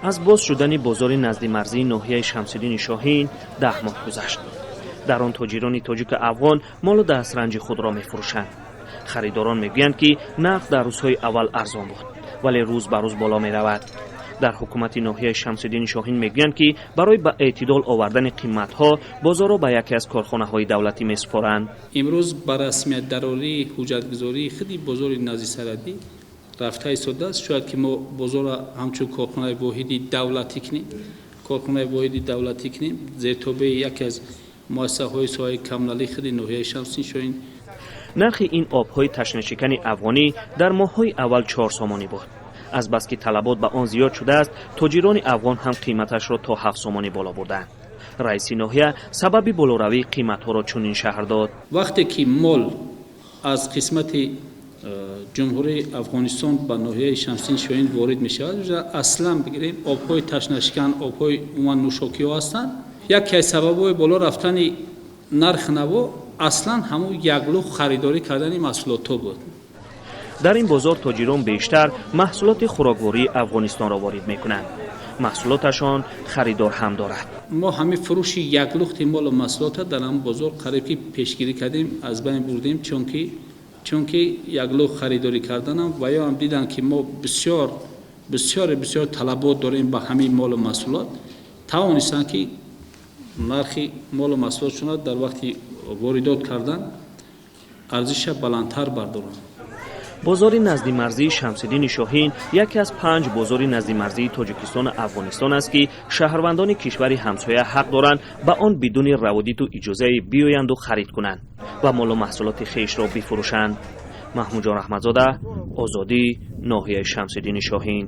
Аз боз шудани бозори наздимарзии ноҳияи Шамсиддини Шоҳин 10 моҳ гузашт. Дар он тоҷирони тоҷику афғон молу дастранҷи худро мефурӯшанд. Харидорон мегӯянд, ки нарх дар рӯзҳои аввал арзон буд, вале рӯз ба рӯз боло меравад. Дар ҳукумати ноҳияи Шамсиддини Шоҳин мегӯянд, ки барои ба эътидол овардани қиматҳо бозорро ба яке аз корхонаҳои давлатӣ месупоранд. Имрӯз ба расмият дарории ҳуҷҷатгузории худи бозори наздисарҳадӣ рафта истодааст. Шояд ки мо бозорро ҳамчун корхонаи воҳиди давлатӣ кунем, корхонаи воҳиди давлатӣ кунем, зертобеи яке аз муассисаҳои соҳаи коммуналии худи ноҳияи Шамсиддини Шоҳин. Нархи ин обҳои ташнашикани афғонӣ дар моҳҳои аввал 4 сомонӣ буд. Азбаски талабот ба он зиёд шудааст, тоҷирони афғон ҳам қиматашро то 7 сомонӣ боло бурданд. Раиси ноҳия сабаби болоравии қиматҳоро чунин шарҳ дод. Вақте ки мол аз қисмати Ҷумҳурии Афғонистон ба ноҳияи Шамсиддини Шоҳин ворид мешавад, аслан бигирем, обҳои ташнашикан, обҳои умуман нӯшокиҳо ҳастанд. Яке аз сабабҳои боло рафтани нарх наво аслан ҳамун яклухт харидорӣ кардани маҳсулотҳо буд. Дар ин бозор тоҷирон бештар маҳсулоти хӯроквории Афғонистонро ворид мекунанд. Маҳсулоташон харидор ҳам дорад. Мо ҳамин фурӯши яклухти молу маҳсулотро дар ҳамин бозор қариб ки пешгирӣ кардем, аз байн бурдем, чунки яклухт харидорӣ карданам ва ё ҳам дидан, ки мо бисёр бисёр бисёр талабот дорем ба ҳамин молу маҳсулот, тавонистанд, ки нархи молу маҳсулотшонро дар вақти воридот кардан арзиша баландтар бардоранд. Бозори наздимарзии Шамсиддини Шоҳин яке аз 5 бозори наздимарзии Тоҷикистону Афғонистон аст, ки шаҳрвандони кишвари ҳамсоя ҳақ доранд ба он бидуни раводиду иҷозае биёянду харид кунанд ва молу маҳсулоти хешро бифурӯшанд. Маҳмудҷон Раҳматзода, Озодӣ, ноҳияи Шамсиддини Шоҳин.